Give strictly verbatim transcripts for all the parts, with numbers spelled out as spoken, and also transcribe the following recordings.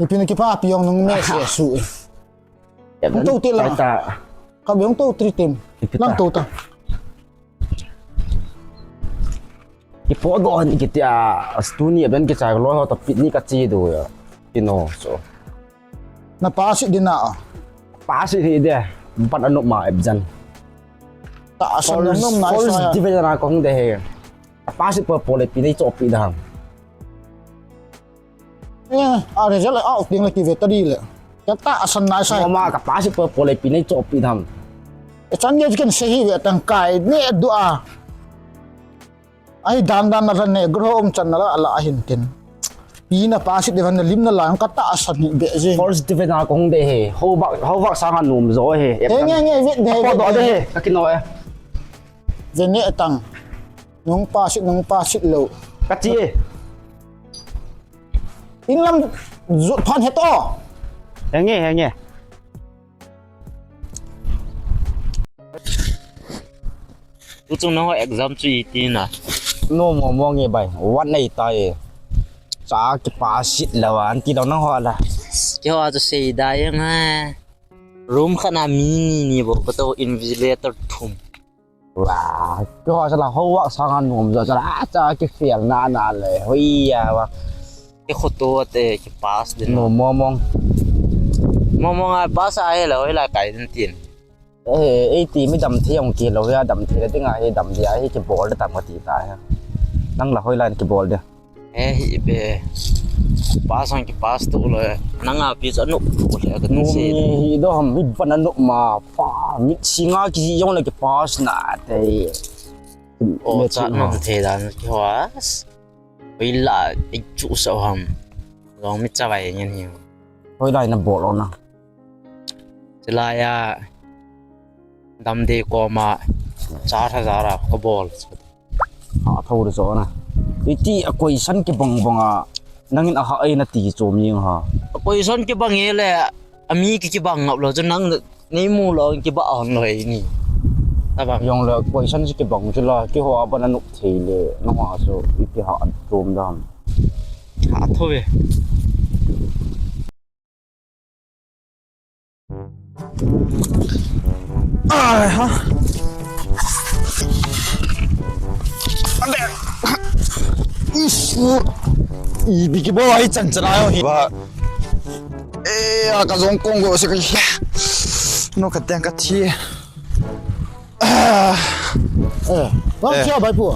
Ipi na kipapi jong nung me se su. Hung to ti la. Ka be hung to tri tim. Lang to ta. Kipo do han kiti a, stu ni ben kichai loi ho ta pit ni ka chi do ya. Kino so. Na pa si dina a. Pa si hi de. Ban anop ma ep jan. Ta asan nom na so ya. Division a kong de he. Pa si po po le pi nei cho pi da. Eh, a result out ding le kive ta di le. Ka ta asan nai sai. Mama ka pa si po po le pi nei cho pi tham. E chan nge ken se hi ve tang kai ne du a. Ai dan dan na ne gro um chan na la la hin tin. Pi na pa si de van lim na la ka ta asan ni be je. First division a kong de he. Ho ba ho ba sang a nom zo he. He nge nge ve de he. Po do de he. Ka kino e. Ve ne tang. Nung pa si nung pa si lo. Ka chi e. In lam jut phan he to. Henge, henge. Tu chung nang ho exam chu iti na. No mo mo nge bai. Wat nei ta e. Cha ki pa sit la wan ti dong nang ho la. Keiho a chu sei da e nga. Room khat na mi ni ni bo ka to invigilator thum. Wa, keiho sala ho wa sang a nom jo sala, a cha kifel na na le, hoi ya wa. Kei khoto te ki pass din. No, momong. Momong a pass a he la, hoi la kai din tin. Eh, eh, ti mi dam thei jong kilou ya, dam thei la ding a, he dam dia, he kibol da tam ka ti ta ya. Nang la hoi la kibol da. Eh, hi be. Pass ang ki pass tu le. Nang a pi cha nu le ka nu si. Hi do ham mi ban a nu ma pa mi singa ki jong le ki pass na te. O cha nu te dan ki was. Oi la i chu sa ham. Long mi cha vai ngen hi. Hoi lai na bol na. Chilai a dam de koma cha tha za ra ka bol. Ha tho de zo na. Iti a question kibang bang a nangin a ha ai na ti chom ning ha. A question kibang e le a mi ki kibang ngap lo chu nang nei mu lo kiba hon lo e ni. Ta bang. Jong le question si kibang chu la keiho a ban a nup thei le na ha so iti ha an chom dam. Ha tho ve. Ai ha. Ande. Ish. I biki bo ai chan chan ayo hi. Ba. Eh, a ka jong kong go se ka. No ka teng ka thi. Ah. Eh, bang chia bai pu.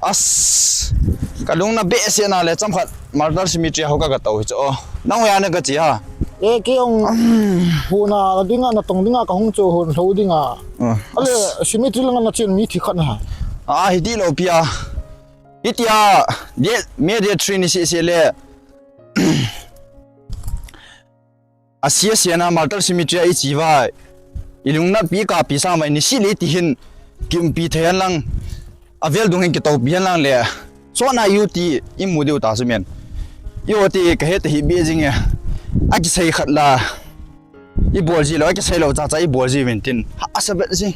As, ka lung na behseh na le chomkhat Martyr Cemetery a ho ka ga tou hi chu. Nang hoiya na ga che ha? E, kei jong huna dinga, na tong dinga ka hung chu, hun lou dinga. Ale cemetery langa na chen mi thi khat na ha. A, hiti lou pi a. Hiti a, de, me de three ni sese le. A sia sia na Martyr Cemetery a i chi vai. I lung na pi ka pi sa mai ni si le ti hin kim pi thei an lang. A vel dung hin ki tou pi an lang le. So na yu ti i mu diu ta su men. I o ti ka he te hi be jing e. A ki sei khat la. I bol ji lo, a ki sei lo cha cha i bol ji vin tin. Ha a sa bet ji.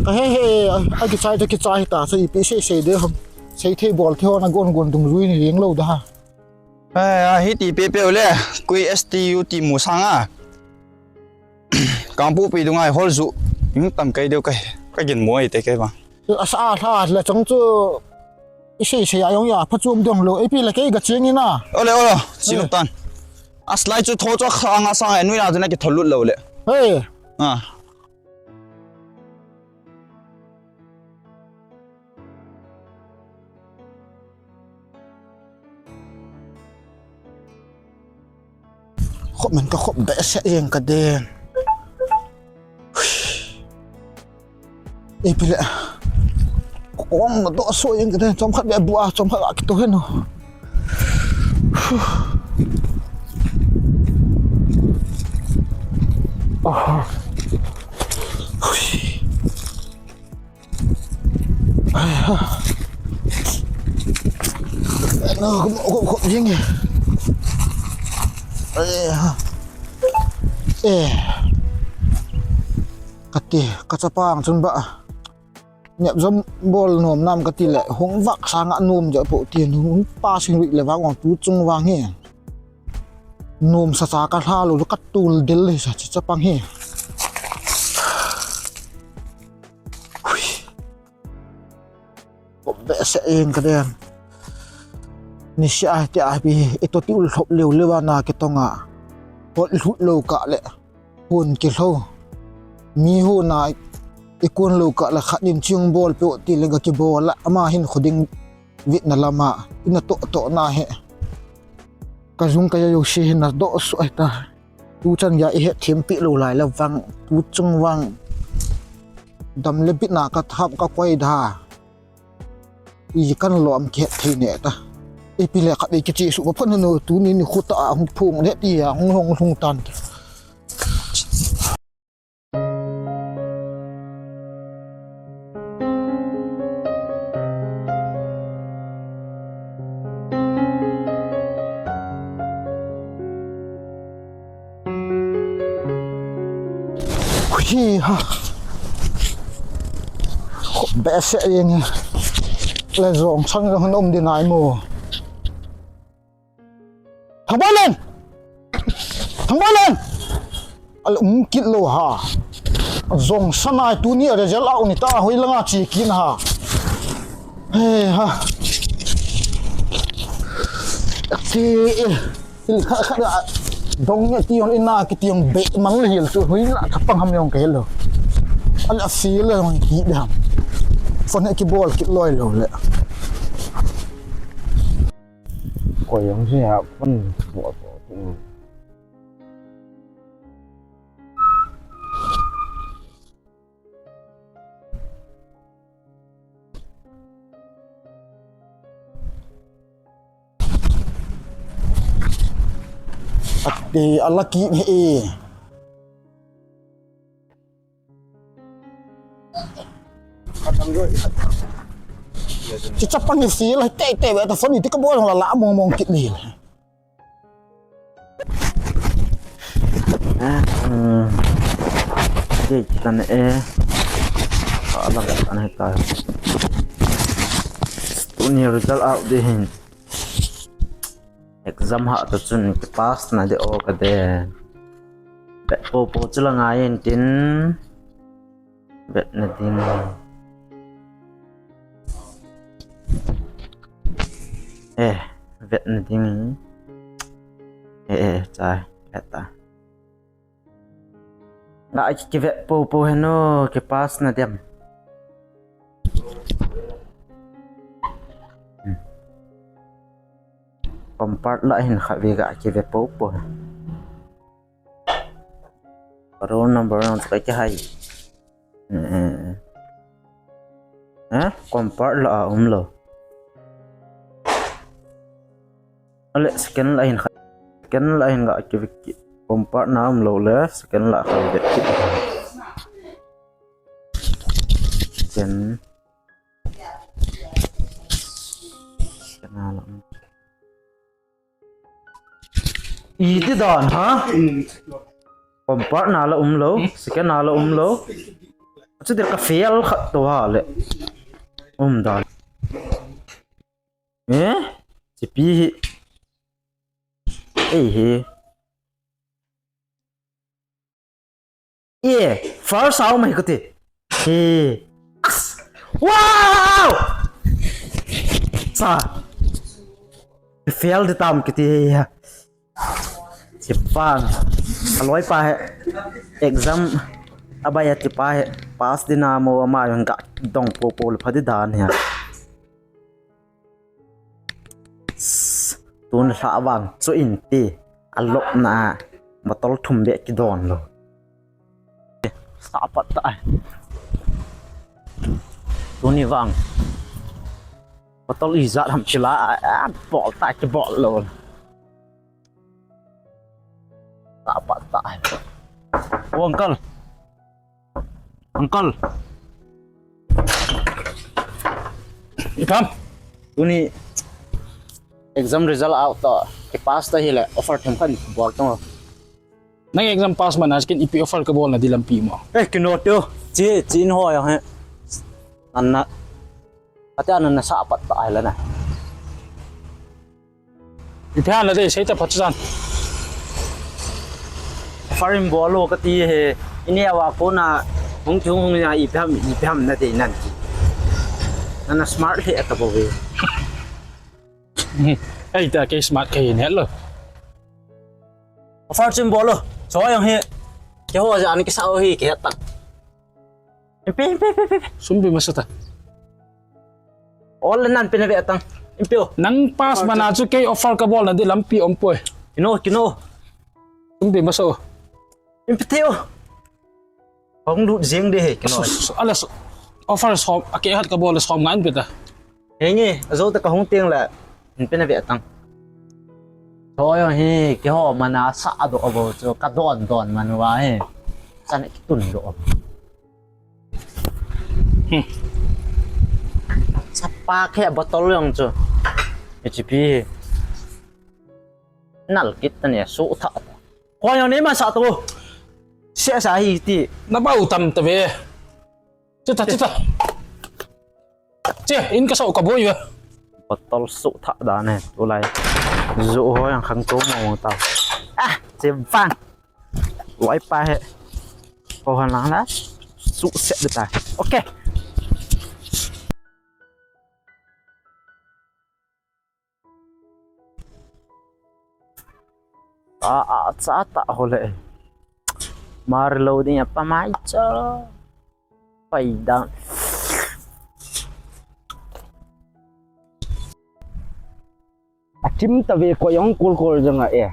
Ka he he, a ki sai ta ki cha hi ta, so i pi sei sei de ham. Sei thei bol thei ho na gon gon dung jui ni ling lo da ha. Ai, a hiti pepe le, kui S T U ti mu sanga. Kangpokpi dunga hol ju, yung tam kai deu kai, ka gin mo ai te kai ba. Asa a hla le chang chu, i sei sei a jong ya, pha chum dong lo, ipi le kei ga ching ina. Ole, ole, si lo tan. A slide chu tho chu kha nga sanga, nui na chu na ki thol lut lo le. Hey. Ah. Khop men ka khop behseh jeng ka den. Ipi le. Kong na do so jeng ka den. Chomkhat be bu a, chomkhat a ki to hen o. Oh. Ai ha. No, ko, ko, ko, jing. Ai ha. Eh. Kati, ka chapang chun ba. Nep jom bol nom nam kati le, hung vak sanga nom ja po ti hung pa sing ri le vang ong tu chung vang he. Nom sa sa ka hla lo, ka tul del le sa chi chapang hi. Hui. Ko be se eng ka den. Ni si a ti a bi, i to ti ul thop leu leu a na ke tonga. Hot lut lo ka le. Hun ki lo. Mi hu na i kun lo ka le khat in chung bol pe ti le ga ki bol la. Ama hin khu ding vit na lama. Ina to to na he. Ka zung ka ya yo si hin na do su ai ta. Tu chan ya i het thim pi lo lai la vang. Tu chung vang. Dam le bit na ka thap ka koi da. I kan lom ke thei ne ta. I pi le khat i kichi su ba phan no tu ni ni khu ta hung phung le ti ya hung hung hung tan. Hi ha. Be se eng. Le jong sang jong han um di nai mo. Thang Boilen! Thang Boilen! Al um kit lo ha. Jong sanai tu ni result a uni ta hoi langa chi kin ha. He ha. Ti. Til kha kha da dong nge ti yong ina ki ti yong be mang le hil tu hui la ka pang ham yong ke lo. Ala si le yong ki da. Phone ki bol ki loi lo le. Ko yong si ha phone bol bol. Ati alaki he. Chi chapang ni si la te te ve ta phone ti ka bol la la mong mong kit li. Eh, hmm. Dei tan e. Alam tan e ta. Tuni result out di hin. Exam ha ta chun ki pass na di o ka de. Bet po po chu la ngai in tin. Vet na ding. Eh, vet na ding. Eh, eh, chai, vet ta. Nga ki vet po po heno, ki pass na dem. Hmm. Compart la hin kha ve ga ki vet po po. Roll number nang chu ka kihai. Eh, eh, eh. Eh, compart la a um lou. Ale, second la hin kha. Second la hin ga ki ve ki. Compart na um lou le, second la kha ve ki. Second. Second la um. Iti dan ha? Compart na la um lou, second na la um lou. Chu der ka fail khat to ha le. Um dan. Eh? Chipi hi. Ei hi. E, first sao mai kati. E. As. Wow! Sa. Fail di tam kati ya. Sipan. Aloi pa he. Exam. Abaya ti pa he. Pass di na mo ama yung ga dong po po pa di dan ya. Tun hla vang chu in ti a lop na bottle thum beh kidon lou. Sa pat ta ai. Tuni vang bottle ijat ham chila a bol ta kibol lou. Sa pat ta ai. O uncle. Uncle. Ikam. Tuni exam result out ta. Ki pass ta hile offer them kan bol tong. Nang exam pass man as kin ipi offer ka bol na di lampi mo. Eh, kino to. Chi, chi in ho ya he. Anna. Ati anna sa pat ta ai la na. Ipi han la de, sei ta phat chan. Offer in bol o kati hi. Ini awa kona hung hung hung ya ipi ham, ipi ham nadei nan ti. Nana smart hi ata bol ve. Ei, ta kei smart kei ne lo. Offer chu in bol o. Cho jong hi. Keiho ja an kisa o hi kei ta. Impi, impi, impi, impi. Sum pe masa ta. Ol le nan pe na ve tang. Impi o. Nang pass mana chu kei offer kabol na di lampi um poi. Kino, kino. Sum pe masa o. Impi te o. Hung lut jeng de hi, kino. Su, su, su, ala su. Offer som, a kei hat kabol le som nga in pe ta. Henge, ajo ta kahung teng le. Impi na ve tang. Cho jong hi, keiho mana sa do o chu, kadon don man uva hi. Sa na kitun do o. Hmm. Sapa khe bottle jong chu. H P. Nal kit ta ne, su tha. Ko jong ne ma sa to. Se sa hi ti. Na bau tam ta ve. Che ta, che ta. Che, in ka sa ka boi ve. Bottle su tha da ne, tulai. Ju ho jong khang to mo ta. Ah, che vang. Loi pa he. Ko han lang la. Su se de ta. Okay. A, a, cha ta ho le. Mar lo ding a pa mai cha. Pai da. A chim ta ve ko jong kul kul jong a e.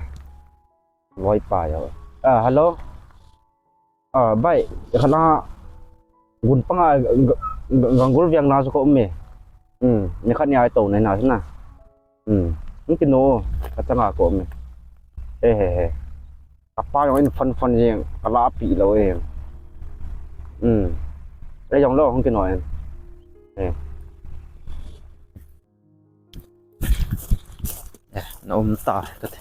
Loi pa jo. Ah, hello. Ah, bai, khala gun panga ganggol viang na ko me. Hmm, ni khat ni ai to na na na. Hmm, ni kino ka changa ko me. Eh, eh, eh. Apa jong in phone phone jeng kala pi lo e. Hmm. Eh, jong lo hung kino en. Eh. Eh, na um ta ka te.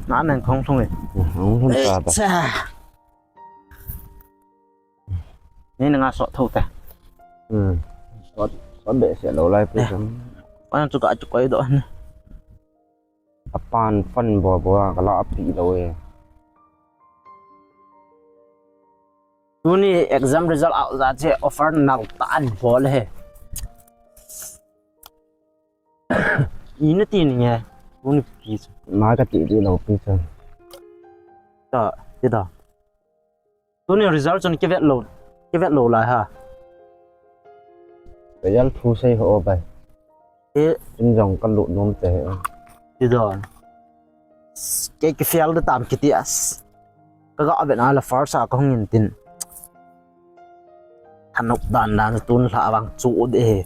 Na nang khong thong e. Hung hung ta ta. Cha. Ni na nga so tho ta. Hmm. So so be se lo lai pu sam. Pan chu ka chu koi do. Apan phone bo bo a kala pi lo e. Tuni exam result out ja che offer nal ta an bol he. Ina ti ni nge. Tuni pi chu. Ma ka ti ti lo pi chu. Ta, ti ta. Tuni result chun kivet lo, kivet lo lai ha. Result thu sei ho bai. E. In jong ka lut nom te he. Ti don. Ke ki fail de tam kiti as. Ka ga vet na la first a ka hung in tin. Thanop dan dan tun hla vang chu de he.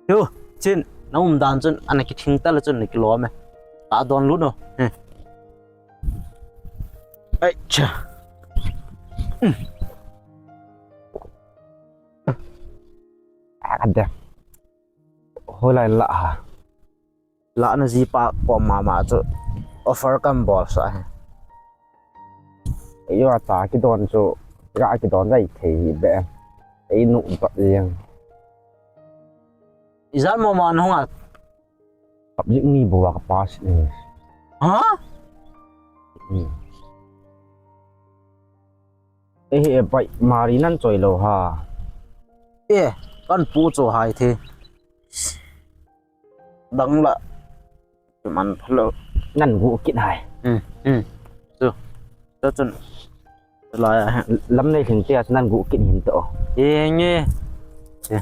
Yo, chin, na um dan chun, ana kithing ta le chun, na kilom e. Ta don lut no. He. Ai, cha. Hmm. A, ka de. Holai la ha. La na ji pa ko mama chu. Offer kan bol sa he. Yo ta kidon chu. Ga kidon jai thei hi be. Ei nu ba jeng. Izal mo man hong a. Subject ni bo ka pass ni. Ha? Hmm. Eh, eh, bai, mari nan choi lo ha. Eh, kan pu cho hai the. Dang la. Man phalo. Nan gu kit hai. Hmm, hmm. Chu. Chu chun. Lai a. Lam nei hing te a nan gu kit hin to. Enge. Ye.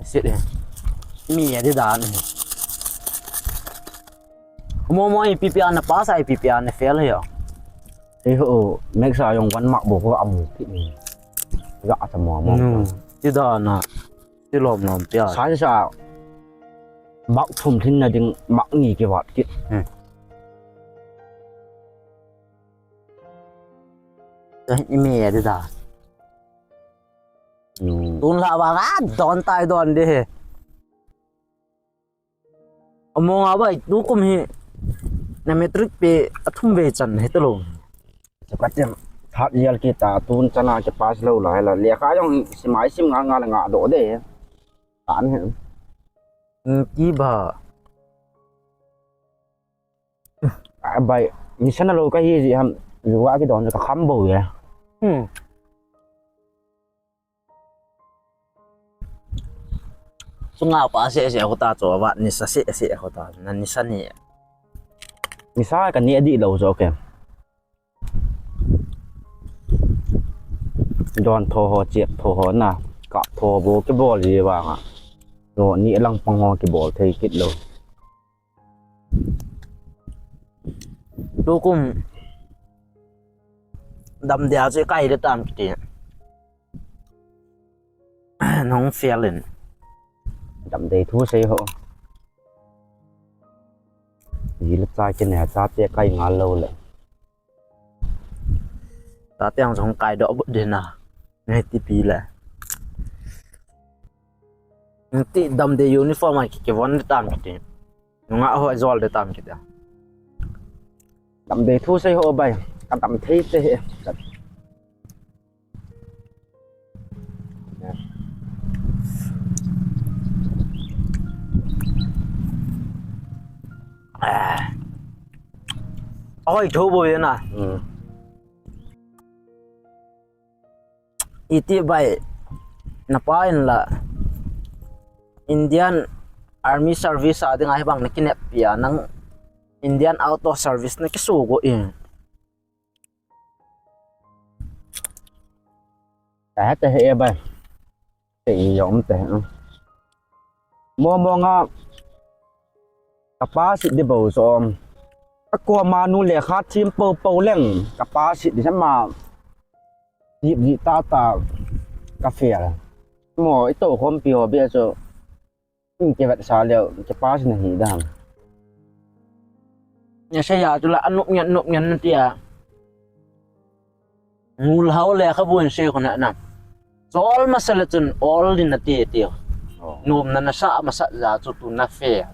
Sit ye. Mi ye di dan. Mo mo I P P R na pass, I P P R na fail yo. Eh ho, max a jong one mark bo ko amu kit ni. Ja ta mo mo. Nu. Ti dan a. Ti lom lom pia. Science a mark thum lhin na ding mark ni kivat kit. Hmm. Imi di da. Hmm. Tun la ba ga don tai don de he. Among a bai tu kum hi na matric pe athum ve chan he to lo. Ka tem third year kita tun chana ke pass lo la la. Lekha jong simai sim nga nga nga do de. Tan he. Hmm, ki ba. Abai, nisa nalou kahi jeh ham, ju a kidon ka kham bou e. Hmm. Chunga pa seh seh khu ta chu ava, nisa seh seh khu ta, na nisa ni. Nisa ka ni adih lou chu, okay. Don tho ho, chep tho ho na, kap tho bou kibol ji vang a. Lo ni lang pang ho kibol thei kit lou. Tukum damdei a chu kai le tam kiti. Nahung fail in. Damdei thu sei ho. Ji le cha kine, chate kai ngal lou le. Chate ang jong kai doh but ding na. Ngai tipi le. Ti damdei uniform a ki, kivon le tam kiti. Nunga ho jol le tam kiti. Damdei thu sei ho bai. Ka dam thei te he. Oi, tho bo ye na. Hmm. Iti bai, na pa in la Indian Army Service a ding a hibang na kinep pia nang Indian Auto Service na kisugo in. Tahe tahe e bai. Te i yom te. Mo mo nga. Ka pa sit di bou som. Ka ko ma nu le kha thim pou pou leng. Ka pa sit di sama. Jip jip ta ta. Ka fail. Mo i to khom pi ho bia chu. Ing ke vet sa leo, ke pa sit na hi dam. Nya se ya chu la anop nyan nop nyan na tia. Ngul hau le kha bun se khona na. Chol masa le chun ol din na ti ti. Oh. Nom na na sa masa ja chu tu na fail.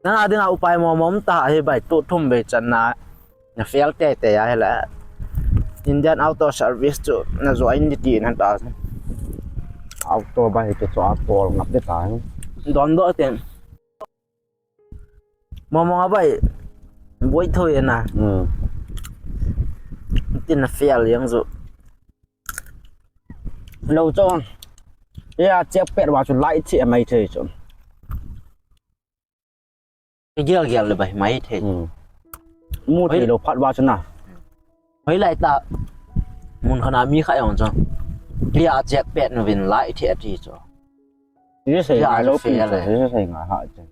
Na na ding a upai mo mo ta hi bai tu thum be chan na. Na fail te te ya hi la. Indian Auto Service chu na join di ti na ta. Auto bai chu chu a tol ngap de ta. Don do ten. Mo mo nga bai. Boi tho ye na. Hmm. Tin na fail yang chu. Lo chu. Ya, check pet wa chu lai thi mai thei chu. Gel gel le bai mai thei. Hmm. Mu thei lo phat wa chu na. Hoi lai ta. Mun khana mi kha yong chu. Ya, check pet nu vin lai thi a thi chu. Ni sei ngai lo pi chu, ni sei ngai ha chu.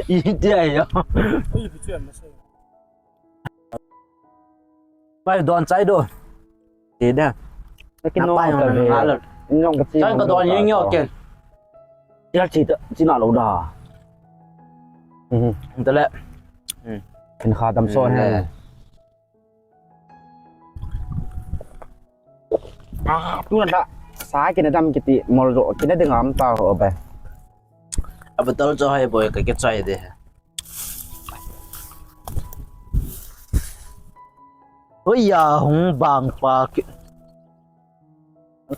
I ti ai yo. Bai don chai do. Ti da. Ka kin no ka ve. Nong ka ti. Chai ka don yeng yo ken. Ti chi ta, chi na lo da. Mhm. Tale. Kin kha dam so he. Ah, tu na. Sa kina dam kiti mol jo kina ding am ta ho be. Aba tal cho hai boy ka ke chai de. Oi ya hung bang pa ki.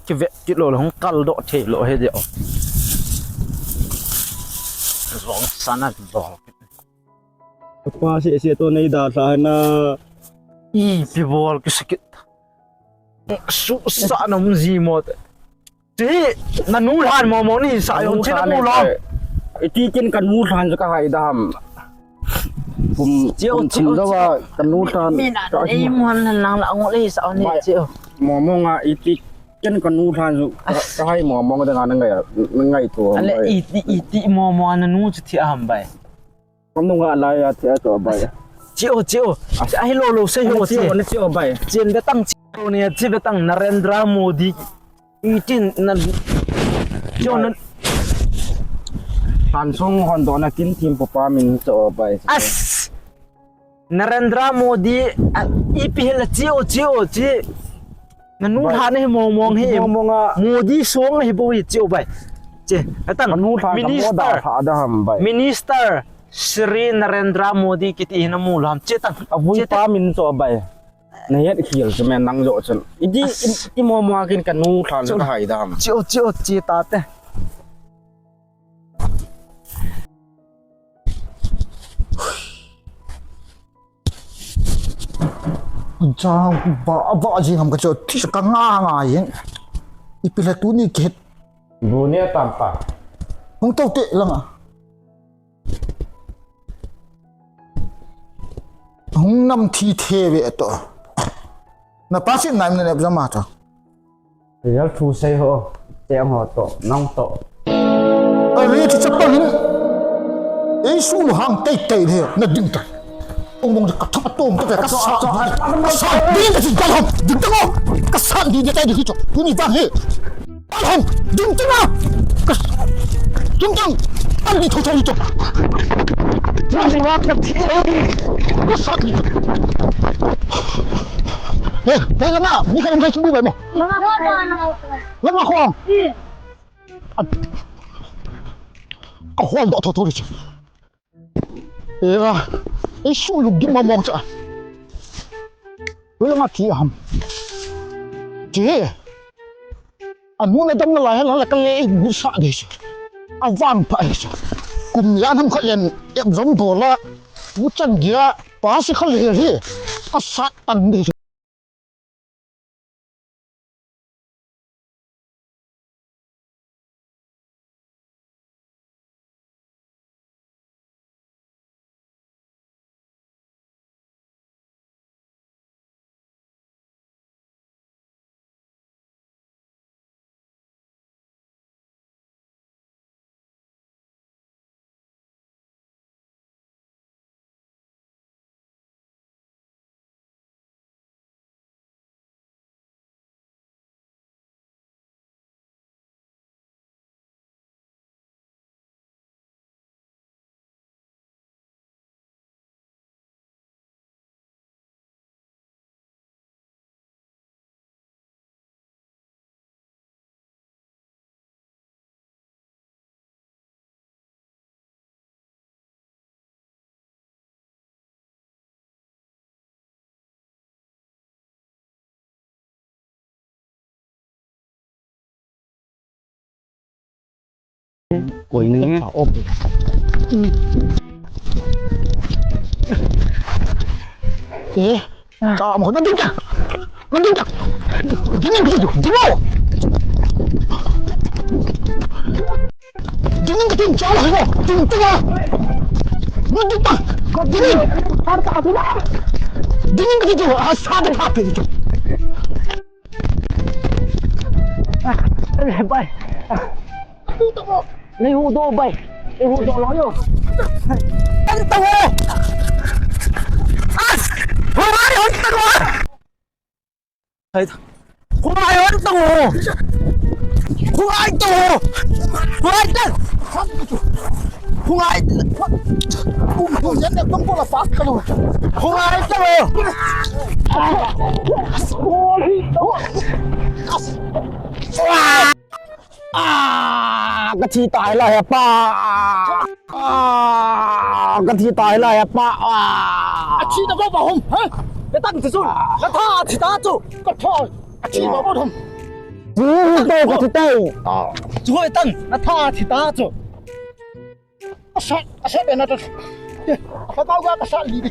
Ki ve ki lo hung kal do the lo he de. Zong sana zong. Pa se se to nei da sa na. I pi bol ki sakit. Su sa na um ji mo te. Ti na nu lhan mo mo ni sa yong chi na mu lo. Iti kin ka nu lhan ka hai dam. Kum chiu chiu da wa ka nu lhan. Min a ka nei mu han lang la ngol ei sa ni chiu. Mo mo nga iti kin ka nu lhan ka hai mo mo da nga ngai ngai to. Ale iti iti mo mo na nu chu thi a ham bai. Kanu nga lai a thia to bai. Chiu chiu. Ahi lo lo sei ho chiu. Chiu na chiu bai. Chien be tang chiu ni chi be tang Narendra Modi. Itin na chiu na. Hansung hon do na kin thim pa pa min cho bai. As. Narendra Modi ipi hela chiu chiu chi. Na nu lhan hi mong mong hi. Mong mong a. Modi song hi bo hi chiu bai. Che, atang. Minister. Minister. Shri Narendra Modi kiti hi na mu lam. Che tang. Avui pa min cho bai. Na yat khil chu men nang jo chun. Idi i mo mo kin ka nu lhan ka hai dam. Chiu chiu chi ta te. Chang ba ba jing ham ka cho, thi ka nga nga yin. Ipi le tuni kit. Bu ne tam pa. Hung to te langa. Hung nam thi the ve to. Na pa si nai ne ne jama to. Real thu sei ho, cheng ho to, nang to. Are thi chapa hin. Ei su lu hang tei tei le, na ding ta. Ong bong ka thap tom to ka sa. Ka sa, ding ka si ka hom, ding ta ngo. Ka sa, ding ka ding hi to. Tuni vang he. Ka hom, ding ta ngo. Ka, ding ta. An di tho tho hi to. Ka sa, ding. He, he, na, ni ka ngai bu bai mo. Langa khong. Ka hol do tho tho ri chu. Era, ei su lu gim ma mong cha. Langa ki ham. Che. Anu na dam na lai la ka le ei gu sa de chu. A vang pha chu. Kum ya nam kha len ep zom do la. U chan dia pa si kha le ri. A sat tan de chu. Koi ni. Ka op. Eh, ka mo na ding ta. Na ding ta. Ding ding ding. Ding ding ding. Ding ding ding. Na ding ta. Ding ding. Ding ding ding. Asa de pa pe. Bai. Nei hudoh bai. Nei hudoh lou yo. Tan tao. As. Hoi, hoi, tan tao. Hoi, hoi, tan tao. Hoi, tan tao. Hoi, tan. Hung ai. Hung ai talo. Ah, ka thi tai la he pa. Ah, ka thi tai la he pa. Ah. A thi ta ko ba hom, ha? Ka tang chu. Na tha thi ta chu. Ka tha. A thi ba ko hom. Chu to ka thi tai. Chu hoi tang. Na tha thi ta chu. Asa, asa bena to. Apa kau ga kasa li de.